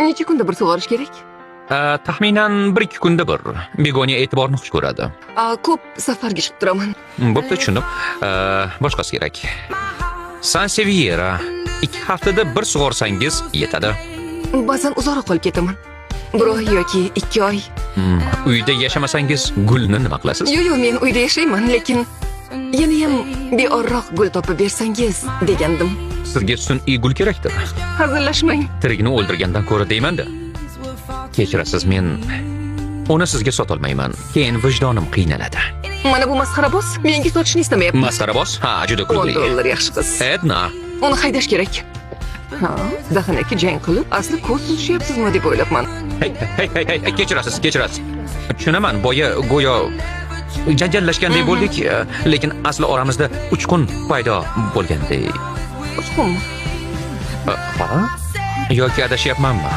Necha kunda bir sug'orish kerak? Taxminan 1-2 kunda bir. Begoniya e'tiborni xush ko'radi. Ko'p safarga chiqib turaman. Bo'pti, tushundim. Boshqasi kerak. Sanseviera 2 haftada bir sug'orsangiz yetadi. Ba'zan uzoqroq qolib ketaman. Bir oy yoki 2 oy. Uyda yashamasangiz gulni nima qilasiz? Yo'q, yo'q, men uyda yashayman, lekin yanayam beorroq gul topib bersangiz degandim. Sizga sun'iy gul kerakdir. Hazillashmang. Tirikni o'ldirgandan ko'ra deyman-da. Kechirasiz, men uni sizga sotolmayman. Keyin vijdonim qiynaladi. Mana bu masxaraboz menga sotishni istamayapti. Masxaraboz? Ha, juda 10 kulgili. dollar yaxshi qiz. Edna, Uni haydash kerak. Ha, dahanaki jang qilib, asli ko'z suzishyapsizmi deb o'ylabman. Hey, hey, hey, hey, kechirasiz, kechirasiz. Tushunaman, boya go'yo janjallashgandek bo'ldik, lekin asli oramizda uchqun paydo bo'lgandek. Uchqunmi? Ha? Yoki adashyapmanmi?